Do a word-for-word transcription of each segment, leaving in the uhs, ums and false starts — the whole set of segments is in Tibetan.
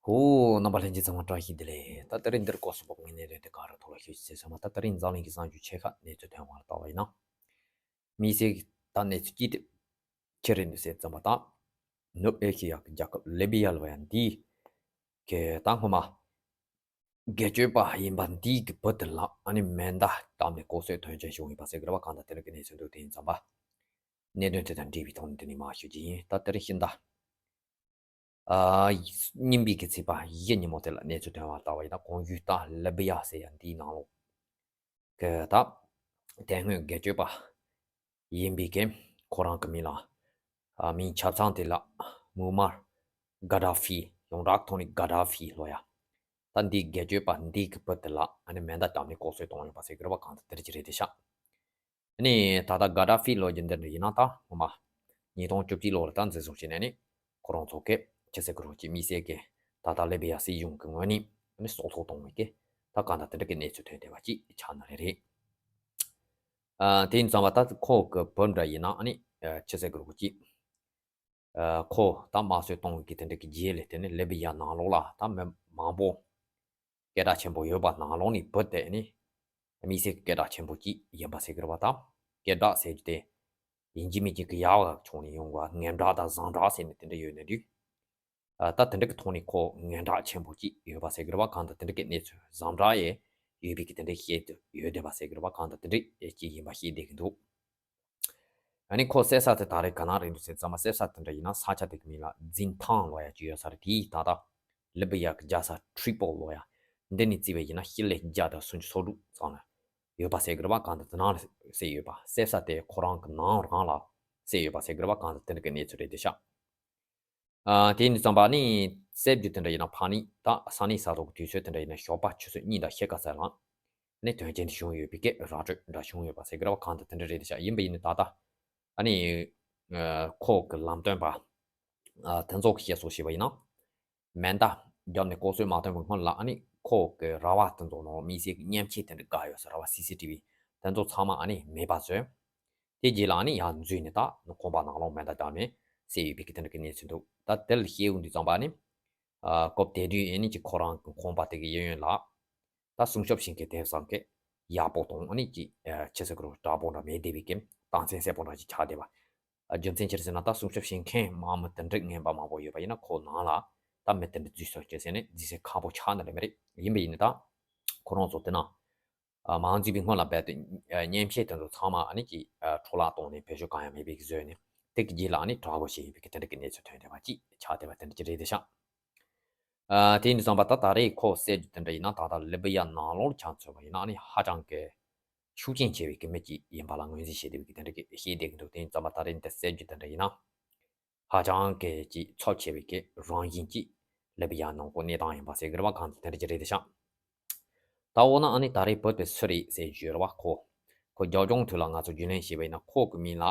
ཧོ། རྣམ་པ་ལྷན་རྒྱས་ཚང་མ་བཀྲ་ཤིས་བདེ་ལེགས། ད་དེ་རིང་འདིར་སྐོར་སུ་བབ་ངེས་གནས་རེད་དེ་ག་ར་ཐོག་ལ་ཤོད་ཅེས་སོང་བ། ད་དེ་རིང་འཛམ་གླིང་གི་གསར་འགྱུར་ཆེ་ཁག་གནས་ཚུལ་ཐོན་བ་ལ་ལྟ་བ་ཡིན་ན། དམིགས་བསལ་ད་གནས་ཚུལ་གཅིག་དེ་ཁྱེད་རེད་འདུག་ཟེར་ཙམ་པ་དང་། ནུབ་ཨེ་ཤེ་ཡ་གི་རྒྱལ་ཁབ་ལི་བི་ཡ་ལ་ཡང་འདི་གི་ད་སྔོན་མ་སྒེར་གཅོད་པ་ཡིན་པ་འདི་གི་བུ་དེ་ལ་ཨ་ནི་མེ་མདའ་བཏང་ནས་ལྐོག་གསོད་དོན་རྐྱེན་བྱུང་ཡོད་པ་ཟེར་གི་རེད་བ། གང་ལྟར་དེ་རིང་གི་གནས་ཚུལ་འདུག་དེ་ཡིན་ཙམ་པ། གནད་དོན་དེ་དང་འབྲེལ་བའི་ཐོག་ནས་འདི་ནས་མར་ཞུ་རྒྱུ་ཡིན། ད་དེ་རིང་ཕྱི་ཟླ་ཨ་གཉིས་པའི་གི་ཚེས་པ་བཞི་ཉིན་མོ་དེ་ལ་གནས་ཚུལ་ཐོན་བ་ལྟ་བ་ཡིན་ན། གོང་ཞུས་ད་ལི་བི་ཡ་ཟེར་ཡ་འདིའི་ནང་ལོགས་གི་ད་དེ་སྔོན་སྒེར་གཅོད་པ་ཡིན་པའི་གི་ཁོ་རང་གི་མིང་ལ་ཨ་མིང་ཆ་ཚང་དེ་ལ་མུ་མར་གྷ་ཌ་ཧྥི། ཡོངས་གྲགས་ཐོག་ནས་གྷ་ཌ་ཧྥི་ལོ་ཡ། ད་འདིའི་སྒེར་གཅོད་པ་འདིའི་གི་བུ་དེ་ལ་ཨ་ནི་མེ་མདའ་བཏང་ནས་ལྐོག་གསོད་བཏང་ཡོད་པ་ཟེར་གི་རེད་བ། གང་ལྟར་དེ་འདྲ་ཅིག་རེད་དེ་ཤག་ཨ་ནི་ད་ལྟ་གྷ་ཌ་ཧྥི་ལོ་རྒྱུས་འདི་འདྲ་ཡིན་ན། ད་སྔོན་མ་ཉིས་སྟོང་བཅུ་གཅིག་ལོ་ལ་ད་འཛིན་བཟུང་བྱས་ནས་ནི་ཁོ་རང་ཚོ་གི་ཆི་ཟེར་གི་རེད་ཅེ། དམིགས་བསལ་གི་ད་ལྟ་ལི་བི་ཡ་སྲིད་གཞུང་གི་ངོས་ནས་ཨ་ནི་སྲོག་ཐོག་གཏོང་བའི་གི་ད་གང་ལྟར་དེ་འདྲ་གི་གནས་ཚུལ་ཐོན་བསྡད་པ་ཅིག་ཆགས་ནི་རེད། ཨ་དེ་ཡིན་ཙང་བ་ད་ཁོ་གི་བུ་འདྲ་ཡིན་ན་ཨ་ནི་ཨ་ཆི་ཟེར་གི་རེད་ཅེ། ཨ་ཁོ་ད་དམར་གསོད་གཏོང་བའི་གི་དེ་འདྲ་གི་རྗེས་ལ་དེ་ནི་ལི་བི་ཡ་ནང་ལོགས་ལ་ད་མི་མང་པོ་སྐད་གྲགས་ཆེན་པོ་ཡོད་པ་ནང་ལོགས་ནས་བུ་དེ་ནི་དམིགས་བསལ་གྱི་སྐད་གྲགས་ཆེན་པོ་ཅིག་ཡིན་པ་ཟེར་གི་རེད་བ། ད་སྐད་གྲགས་ཟེར་རྒྱུ་དེ་ཡིན་གཅིག་མིན་གཅིག་གི་ཡག་བ་ཕྱོགས་ནས་ཡོང་བ། ངན་གྲགས་དང་བཟང་གྲགས་ཟེར་ནས་དེ་འདྲ་ཡོད་ནི་འདུག་ཨ་ད་དེ་འདྲ་གི་ཐོག་ནས་ཁོ་ངན་གྲགས་ཆེན་པོ་ཅིག་ཡོད་པ་ཟེར་གི་རེད་བ། གང་ལྟར་དེ་འདྲ་གི་གནས་ཚུལ། བཟང་གྲགས་ཡང་ཡོད་པའི་གི་དེ་འདྲ་བཤད་དུ་ཡོད་བསྡད་པ་ཟེར་གི་རེད་བ། གང་ལྟར་དེ་འདྲ་ཅིག་ཡིན་པ་ཤེས་བསྡད་གི་འདུག་ཨ་ནི་ཁོ་བསད་ས་དེ་ད་རེས་ག་ན་རེད་འདུག་ཟེར་ཙམ་པ། བསད་ས་དེ་འདྲ་ཡིན་ན་ས་ཆ་དེ་གི་མིང་ལ་ཛིན་ཐང་ལོ་ཡ་ཅིག་ཡོད་ས་རེད། དེ་ད་ལྟ་ལི་བི་ཡ་གི་རྒྱལ་ས་ཊི་རི་པོ་ལོ་ཡ་འདི་ནས་བརྩིས་པ་ཡིན་ན་ཤི་ལེ་བརྒྱ་དང་སུམ་ཅུ་སོ་དྲུག་ཙམ་ལ་ཡོད་པ་ཟེར་གི་རེད་བ། གང་ལྟར་དེ་ནང་ལ་བསད་ཡོད་པ། བསད་ས་དེ་ཁོ་རང་གི་ནང་རང་ལ་བསད་ཡོད་པ་ཟེར་གི་རེད་བ། གང་ལྟར་དེ་འདྲ་གི་གནས་ཚུལ་རེད་དེ་ཤག་ཨ་དེ་ཡིན་དུས་ཙམ་པ་ནི་བསད་རྒྱུ་དེ་འདྲ་ཡིན་ན་ཕ་ནི་ད་ས་གནས་ས་ཐོག་གི་དུས་ཚོད་དེ་འདྲ་ཡིན་ན་ཞོགས་པ་ཆུ་ཚོད་གཉིས་དང་ཕྱེད་ཀ་ཙམ་ལ་ནི་དོན་རྐྱེན་དེ་བྱུང་ཡོད་པའི་སྐད་ར་སྤྲོད་འདྲ་བྱུང་ཡོད་པ་ཟེར་གི་རེད་བ། གང་ལྟར་དེ་འདྲ་རེད་དེ་ཤག་ཡིན་པ་ཡིན་ནི་ད་ལྟ་ཨ་ནི་ཨ་ཁོ་གི་ལམ་སྟོན་པ་ཨ་དེ་ཚོ་གི་བཤད་སྲོལ་བྱས་པ་ཡིན་ན། མེ་མདའ་བརྒྱབ་ནས་ལྐོག་གསོད་མ་ཐོན་པའི་སྔོན་ལ་ཨ་ནི་ཁོ་གི་ར་བ་དེ་ཚོ་ནང་དམིགས་བསལ་གྱི་མཉེན་ཆས་དེ་འདྲ་བཀག་ཡོད་ས་ར་བ། སི་སི་ཊི་བི་དེ་ཚོ་ཚང་མ་ཨ་ནི་མེད་པ་བཟོས། དེ་རྗེས་ལ་ཨ་ནི་ཡར་འཛུལ་ནས་ད་ཁང་པ་ནང་ལོགས་མེ་མདའ་བརྒྱབ་ནས་བསད་ཡོད་པའི་གི་དེ་འདྲ་གི་གནས་ཚུལ་འདུག་ད་དེ་ལ་བཤད་ཡོང་དུས་ཙམ་པ་ཨ་ནི་ཨ་སྐབས་དེ་དུས་ཨ་ནི་ཅིག་ཁོ་རང་གི་ཁང་པ་དེ་གི་གཡས་གཡོན་ལ་ད་སྲུང་སྐྱོབ་བྱེད་མཁན་དེ་བཟང་གི་ཡག་པོ་དང་ཨ་ནི་ཅིག་ཨ་ཆི་ཟེར་གི་རེད། དྲག་པོ་འདྲ་མེད་བསྡད་པའི་གི་རྟགས་མཚན་གསལ་པོ་འདྲ་ཅིག་ཆགས་བསྡད་པ། ཨ་རྒྱུ་མཚན་ཅི་རེད་ཟེར་ན། ད་སྲུང་སྐྱོབ་བྱེད་མཁན་དམག་མི་དེ་འདྲ་ངན་པ་མང་པོ་ཡོད་པ་ཡིན་ན་ཁོ་ནང་ལ་ད་མི་དེ་འདྲ་འཛུལ་སོང་ཅེས་ཟེར་ནས་འཛུལ་ས་ཁག་པོ་ཆགས་ནི་རེད་མི་རེད། ཡིན་པ་ཡིན་ནི་ད་ཁོ་རང་ཚོ་དེ་ན་ཨ་མ་འཛུལ་བའི་སྔོན་ལ་རྦད་དེ་ཨ་མཉེན་ཆས་དེ་ཚོ་ཚང་མ་ཨ་ནི་ཅིག་ཨ་འཕྲོ་བརླག་བཏང་ནས་བེད་སྤྱོད་གང་ཡང་མེད་པའི་གི་བཟོས་ནས་དེ་གི་རྗེས་ལ་ཨ་ནི་དྲག་པོ་བྱས་ཡོད་པའི་གི་དེ་འདྲ་གི་གནས་ཚུལ་ཐོན་བསྡད་པ་ཅིག་ཆགས་བསྡད་པ་དེ་འདྲ་ཅིག་རེད་དེ་ཤག་ཨ་དེ་ཡིན་དུས་ཙམ་པ་ད་ད་རེས་ཁོ་བསད་རྒྱུ་དེ་འདྲ་ཡིན་ན་ད་ལྟ་ལི་བི་ཡ་ནང་ལོགས་ཆ་མཚོན་པ་ཡིན་ན་ཨ་ནི་ཧ་ཅང་གི་ཤུགས་རྐྱེན་ཆེ་བའི་གི་མི་གཅིག་ཡིན་པ་ལ་ངོས་འཛིན་བྱེད་བསྡད་པའི་གི་དེ་འདྲ་གི་བཤད་བསྡད་ཀྱི་འདུག་དེ་ཡིན་ཙམ་པ་ད་རེས་འདི་བསད་རྒྱུ་དེ་འདྲ་ཡིན་ན་ཧ་ཅང་གི་ཅིག་ཚབས་ཆེ་བའི་གི་རང་བཞིན་གྱི་ལི་བི་ཡ་ནང་ཁོ་གནས་སྟངས་ཡིན་པ་ཟེར་གི་རེད་བ། གང་དེ་འདྲ་ཅིག་རེད་དེ་ཤག་ད་འོ་ན་ཨ་ནི་ད་རེས་བོད་པའི་སུ་རེད་ཟེར་ཞུས་རེད་བ། ཁོ་ཁོ་རྒྱབ་ལྗོངས་དུས་ལ་ང་ཚོ་རྒྱུས་ལོན་བྱས་པ་ཡིན་ན་ཁོ་གི་མིང་ལ་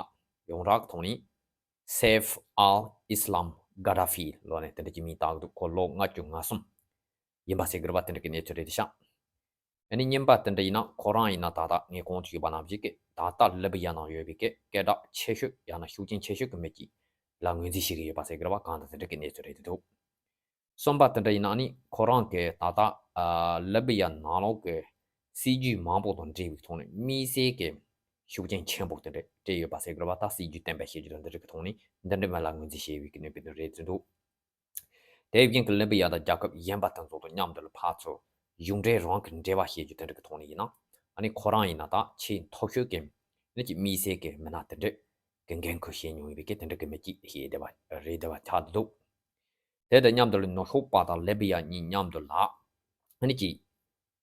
ཡོངས་གྲགས་ཐོག་ནས་Saif al-Islam Gaddafi ལོ་ནས་དེ་འདྲ་ཅིག་མིང་བཏགས་འདུག་ཁོ་ལོ་ལྔ་བཅུ་ང་གསུམ་ཡིན་པ་ཟེར་གི་རེད་བ། དེ་འདྲ་གི་གནས་ཚུལ་རེད་དེ་ཤག་ཨ་ནི་རྙིང་པ་དེ་འདྲ་ཡིན་ན་ཁོ་རང་ཡིན་ན་ད་ལྟ་ངས་གོང་དུ་ཞུས་པ་ནང་བཞིན་གི་ད་ལྟ་ལི་བི་ཡ་ནང་ཡོད་པའི་གི་སྐད་གྲགས་ཆེ་ཤོས་ཡང་ན་ཤུགས་རྐྱེན་ཆེ་ཤོས་གི་མི་གཅིག་ལ་ངོས་འཛིན་བྱེད་ཀྱི་ཡོད་པ་ཟེར་གི་རེད་བ། གང་ལྟར་དེ་འདྲ་གི་གནས་ཚུལ་རེད་དེ་འདུག་གསུམ་པ་དེ་འདྲ་ཡིན་ན་ཨ་ནི་ཁོ་རང་གི་ད་ལྟ་ཨ་ལི་བི་ཡ་ནང་ལོགས་གི་སྲིད་ཇུས་མང་པོ་དང་འབྲེལ་བའི་ཐོག་ནས་དམིགས་བསལ་གྱི་ཤུགས་རྐྱེན་ཆེན་པོ་དེ་འདྲ་སྤྲད་ཡོད་པ་ཟེར་གི་རེད་བ། ད་སྲིད་ཇུས་གཏན་འབེབས་བྱེད་རྒྱུ་དང་འདི་འདྲ་གི་ཐོག་ནས་འདི་འདྲ་མི་ལ་ངོས་འཛིན་བྱས་པའི་གི་གནས་བབ་དེ་རེད་ཟེར་འདུག་དེ་བཞིན་གྱི་ལི་བི་ཡ་དང་རྒྱལ་ཁབ་གཞན་པ་དེ་ཚོ་དང་མཉམ་དུ་ལ་ཕར་ཚུར་གཞུང་འབྲེལ་རང་གི་འབྲེལ་བ་བྱེད་རྒྱུ་དེ་འདྲ་གི་ཐོག་ནས་ཡིན་ན་ཨ་ནི་ཁོ་རང་ཡིན་ན་ད་ཆེས་མཐོ་ཤོས་ཀྱི་ནི་ཀྱི་དམིགས་བསལ་གྱི་མི་སྣ་དེ་འདྲ་གི་འགན་ཁུར་བཞེས་མྱོང་ཡོད་པའི་གི་དེ་འདྲ་གི་མི་གཅིག་ཞིག་ཡིན་བསྡད་པ་རེད་བསྡད་པ་ཆགས་འདུག་དེ་དང་མཉམ་དུ་ལ་ནུབ་ཕྱོགས་པ་དང་ལི་བི་ཡ་གཉིས་མཉམ་དུ་ལ་ཨ་ནི་ཀྱི་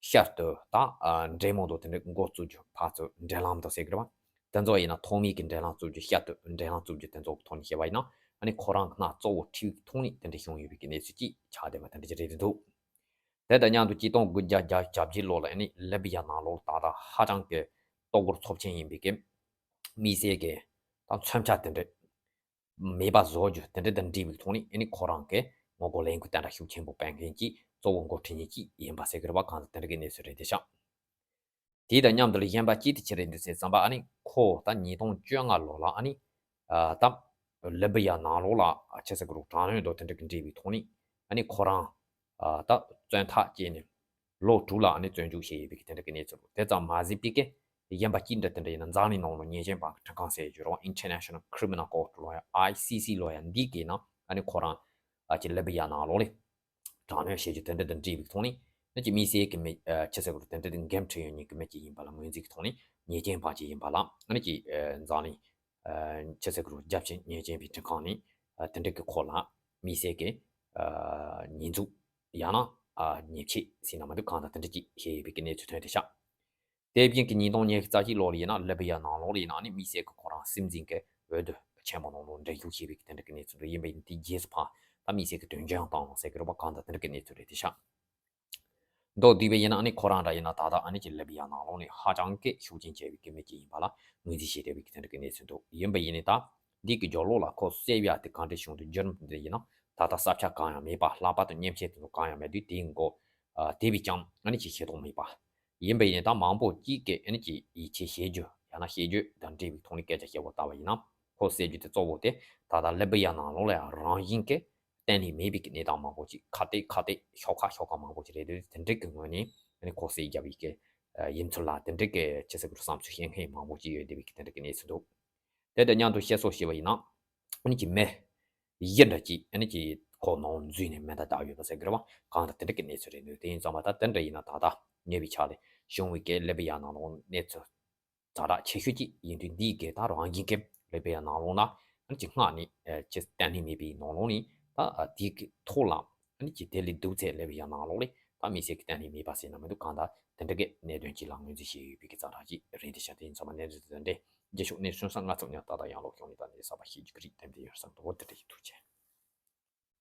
ཤར་དུ་ད་ཨ་འབྲེལ་མོལ་དུ་དེ་འདྲ་འགོ་བཙུགས་རྒྱུ་ཕར་ཚུར་འབྲེལ་ལམ་དུ་ཟེར་གི་རེད་བ། དེ་ཚོ་ཡིན་ན་ཐོག་མའི་གི་འབྲེལ་ལམ་བཙུགས་རྒྱུ་ཤར་དུ་འབྲེལ་ལམ་བཙུགས་རྒྱུ་དེ་ཚོ་གི་ཐོག་ནས་བཤད་པ་ཡིན་ན་ཨ་ནི་ཁོ་རང་གི་སྣ་གཙོ་བོ་ཁྲིད་པའི་ཐོག་ནས་དེ་འདྲ་བྱུང་ཡོད་པའི་གི་གནས་ཚུལ་ཅིག་ཆགས་བསྡད་པ་དེ་འདྲ་ཅིག་རེད་འདུག་དེ་དང་མཉམ་དུ་གཅིག་སྟོང་དགུ་བརྒྱ་བརྒྱད་ཅུ་གྱ་བརྒྱད་ལོ་ལ་ཨ་ནི་ལི་བི་ཡ་ནང་ལོགས་ད་ལྟ་ཧ་ཅང་གི་ལྟོ་གོས་ཚབས་ཆེན་ཡིན་པའི་གི་དམིགས་བསལ་གི་ད་མཚོན་ཆ་དེ་འདྲ་མེད་པ་བཟོ་རྒྱུ་དེ་འདྲ་དང་འབྲེལ་བའི་ཐོག་ནས་ཨ་ནི་ཁོ་རང་གི་ངོ་རྒོལ་ལས་འགུལ་དེ་འདྲ་ཤུགས་ཆེན་པོ་སྤེལ་མཁན་གྱི་གཙོ་བོ་འགོ་ཁྲིད་མཁན་གཅིག་ཡིན་པ་ཟེར་གི་རེད་བ། གང་ལྟར་དེ་འདྲ་གི་གནས་ཚུལ་རེད་དེ་ཤག་དེ་དང་མཉམ་དུ་ལ་གཞན་པ་གཅིག་དེ་ཅི་རེད་འདུག་ཟེར་ཙམ་པ་ཨ་ནི་ཁོ་ད་ཉིས་སྟོང་བཅོ་ལྔ་ལོ་ལ་ཨ་ནི་ཨ་ད་ལི་བི་ཡ་ནང་ལོགས་ལ་ཨ་ཆི་ཟེར་གི་རེད། དྲག་གནོན་དང་དེ་འདྲ་གི་འབྲེལ་བའི་ཐོག་ནས་ཨ་ནི་ཁོ་རང་ ཨ་ད་བཙོན་ཐག་བཅད་ནས་ལོ་དྲུག་ལ་ཨ་ནི་བཙོན་འཇུག་བྱས་ཡོད་པའི་གི་དེ་འདྲ་གི་གནས་ཚུལ་རེད། དེ་ཙམ་མ་ཟད་པའི་གི་གཞན་པ་གཅིག་འདྲ་དེ་འདྲ་ཡིན་ན་འཛམ་གླིང་ནང་ལ་ཉེས་ཅན་པ་ཁྲིམས་ཁང་ཟེར་རྒྱུ་རེད་བ། International Criminal Court ལོ་ཡ་ཨའི་སི་སི་ལོ་ཡ་འདི་གི་ནང་ཨ་ནི་ཁོ་རང་ཨ་ཅིག་ལི་བི་ཡ་ནང་ལོགས་ལ་དྲག་གནོན་བྱེད་རྒྱུ་དེ་འདྲ་དང་འབྲེལ་བའི་ཐོག་ནས་ཨ་ཅིག་དམིགས་བསལ་གི་མི་ཨ་ཆི་ཟེར་དགོས་རེད། དེ་འདྲ་དེ་འགན་འཁྲི་ཡོད་མཁན་གི་མི་གཅིག་ཡིན་པ་ལ་ངོས་འཛིན་གི་ཐོག་ནས་ཉེས་ཅན་པ་གཅིག་ཡིན་པ་ལ་ཨ་ནི་ཅིག་ཨ་འཛམ་གླིང་ཨ་ཆི་ཟེར་དགོས་རེད། རྒྱལ་སྤྱིའི་ཉེས་ཅན་པའི་ཁྲིམས་ཁང་ནས་ཨ་དེ་འདྲ་གི་ཁོ་ལ་དམིགས་བསལ་གི་ཨ་ཉེས་འཛུགས་ཡང་ན་ཨ་ཉེས་ཆད་ཟེར་ན་མ་འདུག་གང་ལྟར་དེ་འདྲ་ཅིག་བྱས་ཡོད་པའི་གི་གནས་ཚུལ་ཐོན་བསྡད་ཤག་དེ་བཞིན་གྱི་ཉིས་སྟོང་ཉི་ཤུ་རྩ་གཅིག་ལོ་ལ་ཡིན་ན་ལི་བི་ཡ་ནང་ལོགས་ལ་ཡིན་ན་ཨ་ནི་དམིགས་བསལ་གྱི་ཁོ་རང་སྲིད་འཛིན་གྱི་འོས་བསྡུ་ཆེན་མོ་ནང་ལོགས་འགྲན་ཞུགས་བྱས་པའི་གི་དེ་འདྲ་གི་གནས་ཚུལ་རེད། ཡིན་པ་ཡིན་དེ་རྗེས་སུ་ཕར་ད་དམིགས་བསལ་གྱི་དོན་རྐྱེན་བཏང་ཟེར་གི་རེད་པ། གང་ལྟར་དེ་འདྲ་གི་གནས་ཚུལ་རེད་དེ་ཤག་མདོར་བསྡུས་པ་ཡིན་ན་ཨ་ནི་ཁོ་རང་འདྲ་ཡིན་ན་ད་ལྟ་ཨ་ནི་ཅིག་ལི་བི་ཡ་ནང་ལོགས་ནས་ཧ་ཅང་གི་ཤུགས་རྐྱེན་ཆེ་བའི་གི་མི་གཅིག་ཡིན་པ་ལ་ངོས་འཛིན་བྱེད་བསྡད་པའི་གི་དེ་འདྲ་གི་གནས་ཚུལ་འདུག་ཡིན་པ་ཡིན་ནའི་ད་འདི་གི་རྒྱབ་ལོགས་ལ་ཁོ་བསད་ཡ་དེ་གང་འདྲ་བྱུང་འདུག་བརྒྱུད་རིམ་དེ་འདྲ་ཡིན་ན་ད་ལྟ་ས་ཆ་གང་ཡང་མེད་པ། ལྷག་པར་དུ་མཉེན་ཆས་དེ་ཚོ་གང་ཡང་མེད་དུས་དེའི་མགོ་ཨ་དེ་བས་ཀྱང་ཨ་ནི་ཅིག་ཤེས་རྟོགས་མེད་པ། ཡིན་པ་ཡིན་ནའི་ད་མང་པོ་གཅིག་གིས་ཨ་ནི་ཅིག་ཡིད་ཆེས་བྱེད་རྒྱུ་ཡང་ན་བཤད་རྒྱུ་དང་འབྲེལ་བའི་ཐོག་ནས་སྐད་ཆ་བཤད་པ་ལྟ་བ་ཡིན་ན་ཁོ་བསད་རྒྱུ་དེ་གཙོ་བོ་དེ་ད་ལྟ་ལི་བི་ཡ་ནང་ལོགས་ལ་ཡང་རང་བཞིན་གྱི་བརྟན་ལྷིང་མེད་པའི་གི་གནས་སྟངས་མང་པོ་ཅིག་ཁ་གཏད་ཁ་གཏད་ཤོག་ཁ་ཤོག་ཁ་མང་པོ་ཅིག་རེད་དེ། དེ་འདྲ་གི་ངོས་ནས་ཨ་ནི་ཁོ་བསད་རྒྱབ་པའི་གི་ཡིན་ཚུལ་ལ་དེ་འདྲ་གི་ཆི་ཟེར་དགོས་རེད། བསམ་ཚུལ་བཤད་མཁན་མང་པོ་ཅིག་ཡོད་བསྡད་པའི་གི་དེ་འདྲ་གི་གནས་ཚུལ་འདུག་དེ་དང་མཉམ་དུ་བཤད་སྲོལ་བྱས་པ་ཡིན་ན་ཨ་ནི་ཅིག་མི་བཞི་འདྲ་ཅིག་ཨ་ནི་ཅིག་ཁོ་ནང་འཛུལ་ནས་མེ་མདའ་བརྒྱབ་ཡོད་པ་ཟེར་གི་རེད་བ། གང་ལྟར་དེ་འདྲ་གི་གནས་ཚུལ་རེད་འདུག་དེ་ཡིན་ཙང་མ་ད་དེ་འདྲ་ཡིན་ན་ད་ལྟ་ཉེ་བའི་ཆར་ལ་བྱུང་བའི་གི་ལི་བི་ཡ་ནང་ལོགས་གནས་ཚུལ་ཛ་དྲག་ཆེ་ཤོས་ཅིག་ཡིན་དུས་འདིའི་གི་ད་རང་བཞིན་གྱི་ལི་བི་ཡ་ནང་ལོགས་ན་ཨ་ནི་ཅིག་སྔར་ནས་ཨ་ཅིག་བརྟན་ལྷིང་མེད་པའི་ནང་ལོགས་ནས་ད་ཨ་དེའི་གི་ཐོག་ལ་ཨ་ནི་ཅིག་དེ་ལས་སྡུག་ཚད་ལི་བི་ཡ་ནང་ལོགས་ལ་ད་དམིགས་བསལ་གྱི་བརྟན་ལྷིང་མེད་པ་ཟེར་ན་མི་འདུག་གང་ལྟར་དེ་འདྲ་གི་གནད་དོན་ཅིག་ལ་ངོས་འཛིན་བྱས་ཡོད་པའི་གི་ཛ་དྲག་ཅིག་རེད་དེ་ཤག་དེ་ཡིན་ཙང་མ་གནས་ཚུལ་དེ་འདྲ་རྒྱལ་ཤོག་གནས་ཚུལ་སང་ང་ཚོ་ཉག་ཏག་ཏག་ཡང་ལོག་ཤོག་ནས་ད་ནས་གསར་པ་ཤེས་རྒྱུ་གི་རིགས་དེ་འདྲ་ཡོད་བསམ་འདུག་འོ་དེ་འདྲ་ཡིན། ཐུགས་རྗེ་ཆེ།